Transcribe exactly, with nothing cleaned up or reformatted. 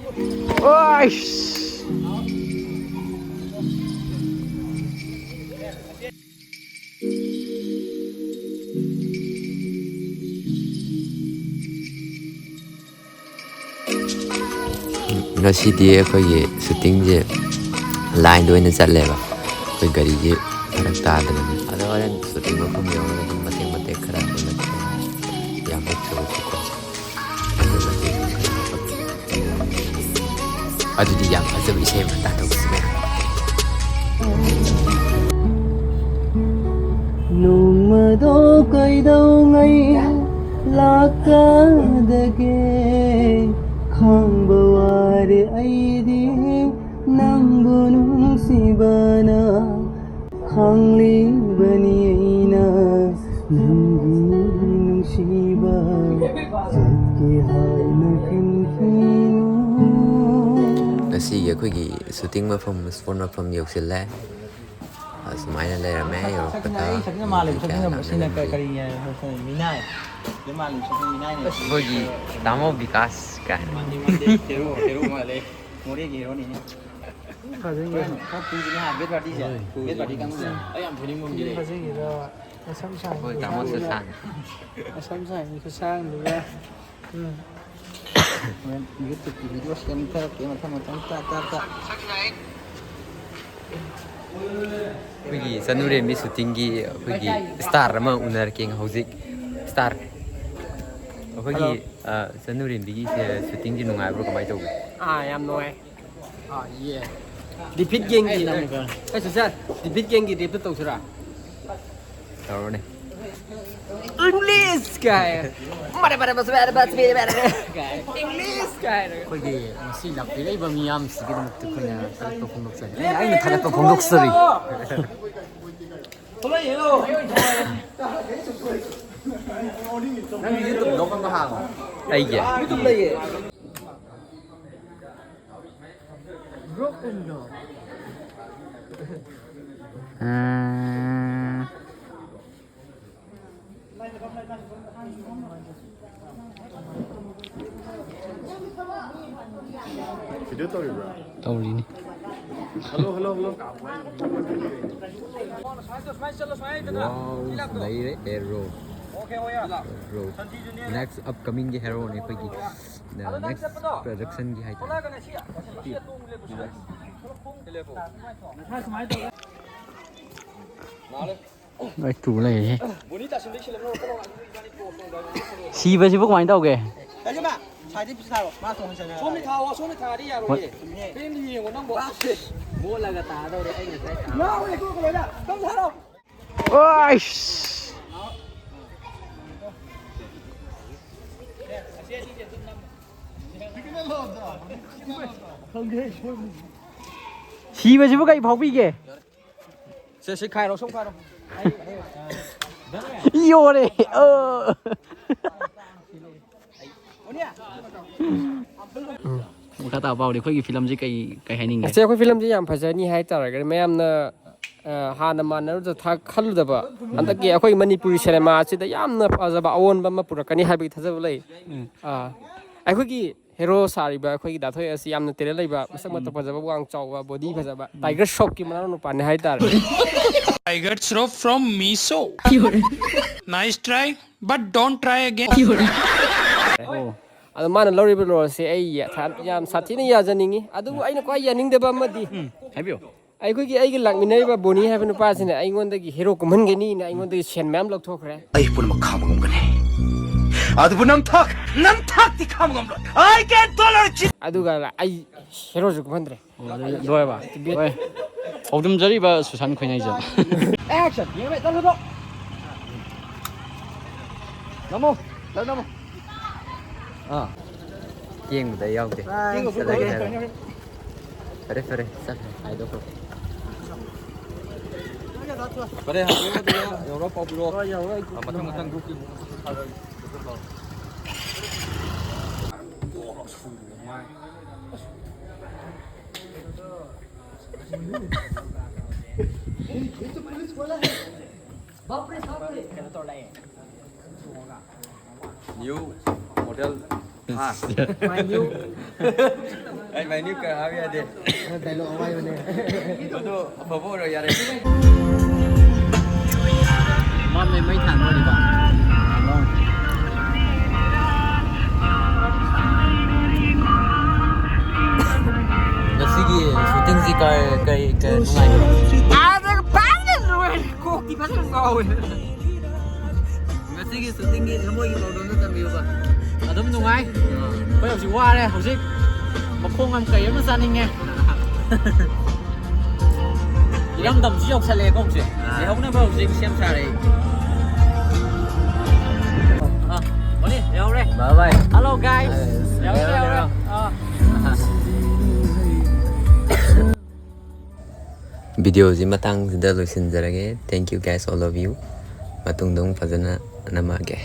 ꯑꯣꯏꯁ! ꯉꯁꯤꯗꯤ ꯑꯩꯈꯣꯏꯒꯤ ꯁꯨꯇꯤꯡꯁꯦ ꯂꯥꯏꯟꯗ ꯑꯣꯏꯅ ꯆꯠꯂꯦꯕ, ꯑꯩꯈꯣꯏ ꯒꯥꯔꯤꯁꯦ ꯐꯔꯛ ꯇꯥꯗꯅ꯫ ꯑꯗꯣ ꯍꯣꯔꯦꯟ ꯁꯨꯇꯤꯡ ꯃꯐꯝ ꯌꯧꯔꯒ ꯑꯗꯨꯝ ꯃꯇꯦꯛ ꯃꯇꯦꯛ ꯈꯔ ꯎꯠꯂꯛꯀꯦ, ꯌꯥꯝ ꯅꯛꯇ꯭ꯔꯒꯁꯨꯀꯣ꯫ ꯑꯗꯨꯗꯤ ꯌꯥꯝ ꯐꯖꯕ ꯏꯁꯩ ꯑꯃ ꯇꯥꯊꯣꯛꯁꯤ ꯃꯌꯥꯝ꯫ ꯅꯣꯡꯃꯗꯣ ꯀꯩꯗꯧꯉꯩ ꯂꯥꯛꯀꯗꯒꯦ? ꯈꯪꯕ ꯋꯥꯔꯦ ꯑꯩꯗꯤ ꯅꯪꯕꯨ ꯅꯨꯡꯁꯤꯕꯅ꯫ ꯈꯪꯂꯤꯕꯅꯤ ꯑꯩꯅ ꯅꯪꯒꯤ ꯅꯨꯡꯁꯤꯕ ꯆꯠꯀꯦ ꯍꯥꯏꯅ ꯈꯟꯈꯤꯅꯨ꯫ ꯉꯁꯤꯒꯤ ꯑꯩꯈꯣꯏꯒꯤ ꯁꯨꯇꯤꯡ ꯃꯐꯝ, ꯁ꯭ꯄꯣꯠ ꯃꯐꯝ ꯌꯧꯁꯤꯜꯂꯦ꯫ ꯑꯁꯨꯃꯥꯏꯅ ꯂꯩꯔꯝꯃꯦ꯫ ꯌꯧꯔꯛꯄꯗ ꯁꯛꯁꯤꯅ ꯑꯩ ꯁꯛꯁꯤꯅ ꯃꯤ ꯀꯌꯥ ꯃꯥꯜꯂꯦꯕ, ꯁꯛꯁꯤꯅ ꯂꯥꯛꯅꯒꯦ? ꯀꯔꯤ ꯍꯥꯏ? ꯃꯤꯅꯥꯏ꯫ ꯁꯤꯗ ꯃꯥꯜꯂꯤꯕ ꯁꯛꯁꯤꯅ ꯃꯤꯅꯥꯏꯅꯦ꯫ ꯑꯩꯈꯣꯏꯒꯤ ꯇꯥꯃꯣ ꯕꯤꯀꯥꯁ ꯀꯥꯏꯅ꯫ ꯃꯥꯟꯗꯦ, ꯃꯥꯟꯗꯦ꯫ ꯍꯦꯔꯣ, ꯍꯦꯔꯣ ꯃꯥꯜꯂꯦ꯫ ꯃꯣꯔꯦꯒꯤ ꯍꯦꯔꯣꯅꯤꯅꯦ꯫ ꯐꯖꯩꯅꯦ꯫ ꯍꯣꯔꯦꯟ ꯈꯔ ꯀꯨꯏꯒꯅꯤ ꯍꯥ, ꯕꯦꯠ ꯄꯥꯔꯇꯤꯁꯦ꯫ ꯍꯣꯏ, ꯕꯦꯠ ꯄꯥꯔꯇꯤ ꯀꯨꯏꯒꯅꯤ꯫ ꯀꯥꯡꯕꯨꯁꯦ꯫ ꯑꯩ ꯌꯥꯝ ꯐꯖꯅꯤꯡꯕ ꯑꯃꯗꯤ ꯂꯩ꯫ ꯐꯖꯩꯌꯦ꯫ ꯃꯁꯝ ꯁꯥꯡꯕ꯫ ꯍꯣꯏ, ꯇꯥꯃꯣ ꯁꯨꯁꯥꯟ꯫ ꯃꯁꯝ ꯁꯥꯡꯕ ꯈꯨꯁꯥꯡꯗꯨꯒ꯫ ꯎꯝ꯫ ꯍꯣꯔꯦꯟ YouTube-ꯀꯤ video ꯁꯦꯝꯊꯔꯛꯀꯦ ꯃꯊꯪ ꯃꯊꯪ ꯇꯥ ꯇꯥ ꯇꯥ꯫ ꯑꯩꯈꯣꯏꯒꯤ ꯆꯅꯨꯔꯦꯝꯕꯤ ꯁꯨꯇꯤꯡꯒꯤ ꯑꯩꯈꯣꯏꯒꯤ ꯁ꯭ꯇꯥꯔ ꯑꯃ ꯎꯅꯔꯛꯀꯦ ꯍꯧꯖꯤꯛ꯫ ꯁ꯭ꯇꯥꯔ꯫ ꯑꯩꯈꯣꯏꯒꯤ, ꯍꯜꯂꯣ꯫ ꯑ, ꯆꯅꯨꯔꯦꯝꯕꯤꯒꯤ ꯁꯦ ꯁꯨꯇꯤꯡꯁꯦ ꯅꯨꯡꯉꯥꯏꯕ꯭ꯔꯣ, ꯀꯃꯥꯏꯅ ꯇꯧꯒꯦ? ꯑꯥ, ꯌꯥꯝ ꯅꯨꯡꯉꯥꯏ꯫ ꯑꯥ, ꯌꯦ꯫ ꯗꯤꯐꯤꯠ ꯒꯦꯡꯒꯤ, ꯑꯩ ꯅꯝꯃꯒ꯫ ꯑꯩ ꯁꯤꯁꯇꯔ, ꯗꯤꯐꯤꯠ ꯒꯦꯡꯒꯤ ꯔꯦꯞꯇ ꯇꯧꯁꯤꯔꯥ? ꯇꯧꯔꯣꯅꯦ꯫ English ꯀꯥꯏ꯫ ꯃꯔꯦ, ꯃꯔꯦ, ꯃꯁꯨ, ꯃꯔꯦ, ꯃꯁꯨ, ꯃꯔꯦ, ꯃꯔꯦ ꯀꯥꯏ꯫ English ꯀꯥꯏ꯫ ꯑꯩꯈꯣꯏꯒꯤ ꯉꯁꯤ ꯂꯥꯛꯄꯤꯔꯛꯏꯕ ꯃꯤꯌꯥꯝꯁꯤꯒꯤꯗꯃꯛꯇ ꯑꯩꯈꯣꯏꯅ ꯊꯥꯒꯠꯄ ꯐꯣꯡꯗꯣꯛꯆꯔꯤ꯫ ꯑꯩꯅ, ꯑꯩꯅ ꯊꯥꯒꯠꯄ ꯐꯣꯡꯗꯣꯛꯆꯔꯤ꯫ ꯅꯪ YouTube vlog ꯑꯃ ꯍꯥꯡꯉꯣ꯫ ꯑꯩꯒꯤ? YouTube ꯂꯩꯌꯦ꯫ ꯎꯝ꯫ ꯚꯤꯗꯤꯑꯣ ꯇꯧꯔꯤꯕ꯭ꯔꯥ? ꯇꯧꯔꯤꯅꯤ꯫ Hello, hello, hello. ꯋꯥꯎ, ꯂꯩꯔꯦ, ꯑꯦꯔꯣ꯫ ꯑꯦꯔꯣ꯫ Next upcomingꯒꯤ heroꯅꯦ ꯑꯩꯈꯣꯏꯒꯤ꯫ Next productionꯒꯤ ꯍꯥꯏꯇꯥꯔꯦ꯫ ꯂꯣꯏ ꯇꯨ ꯂꯩꯔꯦꯍꯦ꯫ ꯁꯤꯕꯁꯤꯕꯨ ꯀꯃꯥꯏꯅ ꯇꯧꯒꯦ? ꯀꯩꯁꯨ ꯃꯥ ꯁꯥꯏꯗꯤ ꯄꯤꯁ ꯊꯥꯔꯣ꯫ ꯃꯥ ꯇꯣꯡꯍꯟꯁꯦ ꯍꯥꯏꯔꯣ꯫ ꯁꯣꯝꯗ ꯊꯥꯑꯣ, ꯁꯣꯝꯗ ꯊꯥꯔꯗꯤ ꯌꯥꯔꯣꯏꯌꯦ꯫ ꯍꯣꯏ꯫ ꯐꯤꯂꯝꯗꯨ ꯌꯦꯡꯉꯣ ꯅꯪꯕꯣ꯫ ꯃꯣꯠꯂꯒ ꯇꯥꯗꯧꯔꯦ ꯑꯩ ꯉꯁꯥꯏ ꯊꯥꯕ꯫ ꯌꯥꯎꯔꯦ, ꯇꯣꯛꯈ꯭ꯔꯣ ꯂꯣꯏꯅ꯫ ꯁꯣꯝꯗ ꯊꯥꯔꯣ꯫ ꯑꯣꯏꯁ! ꯁꯤꯕꯁꯤꯕꯨ ꯀꯩ ꯐꯥꯎꯕꯤꯒꯦ? ꯁꯦ, ꯁꯤ ꯈꯥꯏꯔꯣ, ꯁꯨꯝ ꯈꯥꯏꯔꯣ꯫ ꯌꯣꯔꯦ꯫ ꯑ꯫ ꯎꯝ꯫ ꯃꯈꯥ ꯇꯥꯕ ꯄꯥꯎꯗꯤ ꯑꯩꯈꯣꯏꯒꯤ ꯐꯤꯂꯝꯁꯤ ꯀꯩ, ꯀꯩ ꯍꯥꯏꯅꯤꯡꯒꯦ? ꯑꯁꯤ ꯑꯩꯈꯣꯏ ꯐꯤꯂꯝꯁꯤ ꯌꯥꯝ ꯐꯖꯅꯤ ꯍꯥꯏꯇꯥꯔꯒꯗꯤ ꯃꯌꯥꯝꯅ, ꯑ, ꯍꯥꯟꯅ ꯃꯥꯟꯅꯔꯨꯗ ꯊꯥ-, ꯈꯜꯂꯨꯗꯕ ꯍꯟꯗꯛꯀꯤ ꯑꯩꯈꯣꯏ ꯃꯅꯤꯄꯨꯔꯤ ꯁꯤꯅꯦꯃꯥ ꯑꯁꯤꯗ ꯌꯥꯝꯅ ꯐꯖꯕ ꯑꯑꯣꯟꯕ ꯑꯃ ꯄꯨꯔꯛꯀꯅꯤ ꯍꯥꯏꯕꯒꯤ ꯊꯥꯖꯕ ꯂꯩ꯫ ꯎꯝ꯫ ꯑ, ꯑꯩꯈꯣꯏꯒꯤ ꯍꯦꯔꯣ ꯁꯥꯔꯤꯕ ꯑꯩꯈꯣꯏꯒꯤ ꯗꯥꯊꯣꯏ ꯑꯁꯤ ꯌꯥꯝꯅ talent ꯂꯩꯕ, ꯃꯁꯛ ꯃꯇꯧ ꯐꯖꯕ, ꯋꯥꯡ ꯆꯥꯎꯕ, body ꯐꯖꯕ, Tiger Shroffꯀꯤ ꯃꯅꯥꯎꯅꯨꯄꯥꯅꯤ ꯍꯥꯏꯇꯥꯔꯦ꯫ Tiger Shroff from Meesho. Nice try, but don't try again. ꯑꯣ꯫ ꯑꯗꯣ ꯃꯥꯅ ꯂꯧꯔꯤꯕ roleꯁꯦ ꯑꯩ ꯌꯥ-, ꯊꯥ-, ꯌꯥꯝ ꯁꯥꯊꯤꯅ ꯌꯥꯖꯅꯤꯡꯉꯤ꯫ ꯑꯗꯨꯕꯨ ꯑꯩꯅ ꯈ꯭ꯋꯥꯏ ꯌꯥꯅꯤꯡꯗꯕ ꯑꯃꯗꯤ ꯎꯝ, ꯍꯥꯏꯕꯤꯌꯨ꯫ ꯑꯩꯈꯣꯏꯒꯤ, ꯑꯩꯒꯤ ꯂꯥꯛꯃꯤꯟꯅꯔꯤꯕ ꯕꯣꯅꯤ ꯍꯥꯏꯕ ꯅꯨꯄꯥꯁꯤꯅ ꯑꯩꯉꯣꯟꯗꯒꯤ ꯍꯦꯔꯣ ꯀꯨꯝꯍꯟꯒꯅꯤꯅ ꯑꯩꯉꯣꯟꯗꯒꯤ ꯁꯦꯟ ꯃꯌꯥꯝ ꯂꯧꯊꯣꯛꯈ꯭ꯔꯦ꯫ ꯑꯩ ꯄꯨꯝꯅꯃꯛ ꯈꯥꯡꯕ ꯉꯝꯒꯅꯤ꯫ ꯑꯗꯨꯕꯨ ꯅꯝꯊꯥꯛ, ꯅꯝꯊꯥꯛꯇꯤ ꯈꯥꯡꯕ ꯉꯝꯂꯣꯏ꯫ I can tolerate it. ꯑꯗꯨꯒ ꯑꯩ ꯍꯦꯔꯣꯁꯨ ꯀꯨꯝꯍꯟꯗ꯭ꯔꯦ꯫ ꯑꯣ, ꯑꯗꯨꯗꯤ ꯂꯣꯏꯔꯕ? ꯂꯣꯏꯔꯦ꯫ ꯍꯧꯗꯝꯖꯔꯤꯕ ꯁꯨꯁꯥꯟ ꯈꯣꯏꯅꯥꯏꯖꯝ꯫ Action! ꯌꯦꯡꯉꯦ, ꯆꯠꯂꯣ, ꯆꯠꯂꯣ꯫ ꯅꯝꯃꯣ, ꯂꯥꯏꯔꯤꯛ ꯅꯝꯃꯣ꯫ ꯑꯥ꯫ ꯌꯦꯡꯕꯗ ꯌꯥꯎꯗꯦ꯫ ꯌꯦꯡꯉꯣ, ꯆꯠꯂꯒꯦ ꯍꯥꯏꯔꯣ꯫ ꯐꯔꯦ, ꯐꯔꯦ, ꯆꯠꯈ꯭ꯔꯦ, ꯍꯥꯏꯗꯣꯛꯈ꯭ꯔꯣ꯫ ꯐꯔꯦ, ꯍꯥꯏꯗꯣꯛꯑꯣ, ꯑꯗꯨꯒ ꯌꯧꯔꯒ ꯄꯥꯎ ꯄꯤꯔꯛꯑꯣ꯫ ꯍꯣꯏ, ꯌꯧꯔꯒ ꯑꯩ ꯑꯥ, ꯃꯊꯪ ꯃꯊꯪ groupꯀꯤ ꯑꯃꯨꯛ ꯊꯥꯔꯛꯑꯒꯦ꯫ New model ꯃꯥꯏꯅ꯭ꯌꯨ꯫ ꯑꯩ ꯃꯥꯏꯅ꯭ꯌꯨ ꯀꯥ ꯍꯥꯞ ꯌꯥꯗꯦ꯫ ꯗꯥꯏꯂꯣꯛ ꯑꯃ ꯍꯥꯏꯕꯅꯦ꯫ ꯑꯗꯨ ꯑꯐꯕ ꯑꯣꯏꯔꯣ ꯌꯥꯔꯦ꯫ ꯃꯝꯃꯦ, ꯃꯩ ꯊꯥꯟꯕ ꯑꯣꯏꯔꯤꯕ꯫ ꯉꯁꯤꯒꯤ ꯁꯨꯇꯤꯡꯁꯤ ꯀꯩ ꯀꯩ ꯀꯩ ꯅꯨꯡꯉꯥꯏꯕ꯭ꯔꯣ? ꯑꯥꯗꯒ ꯐꯖꯅ ꯅꯨꯡꯉꯥꯏ꯫ ꯀꯣꯛꯇꯤ ꯐꯖꯅ ꯉꯥꯎꯋꯦ꯫ ꯉꯁꯤꯒꯤ ꯁꯨꯇꯤꯡꯒꯤ ꯊꯃꯣꯏꯒꯤ ꯄꯥꯎꯗꯝꯗꯣ ꯇꯝꯕꯤꯌꯨꯕ꯫ ꯑꯗꯨꯝ ꯅꯨꯡꯉꯥꯏ꯫ ꯑꯩꯈꯣꯏ ꯍꯧꯖꯤꯛ ꯋꯥꯔꯦ꯫ ꯍꯧꯖꯤꯛ ꯃꯈꯣꯡ ꯑꯃ ꯀꯩ ꯑꯃ ꯆꯥꯅꯤꯡꯉꯦ꯫ ꯏꯔꯝꯗꯝꯁꯨ ꯌꯧꯁꯜꯂꯛꯑꯦꯀꯣ ꯍꯧꯖꯤꯛ꯫ ꯑꯥ꯫ ꯂꯩꯍꯧꯅꯕ ꯍꯧꯖꯤꯛ ꯁꯦꯝ ꯁꯥꯔꯦ꯫ ꯑꯥ, ꯃꯣꯅꯤ, ꯌꯧꯔꯦ꯫ Bye bye꯫ Hello guys꯫ ꯑꯥ, ꯌꯧꯔꯦ, ꯌꯧꯔꯦ, ꯌꯧꯔꯦ꯫ ꯌꯧꯔꯦ꯫ ꯑꯥ꯫ ꯚꯤꯗꯤꯑꯣꯁꯤ ꯃꯇꯥꯡꯁꯤꯗ ꯂꯣꯏꯁꯤꯟꯖꯔꯒꯦ꯫ Thank you guys, all of you꯫ ꯃꯇꯨꯡꯗ ꯑꯃꯨꯛ ꯐꯖꯅ ꯅꯝꯃꯛꯑꯒꯦ꯫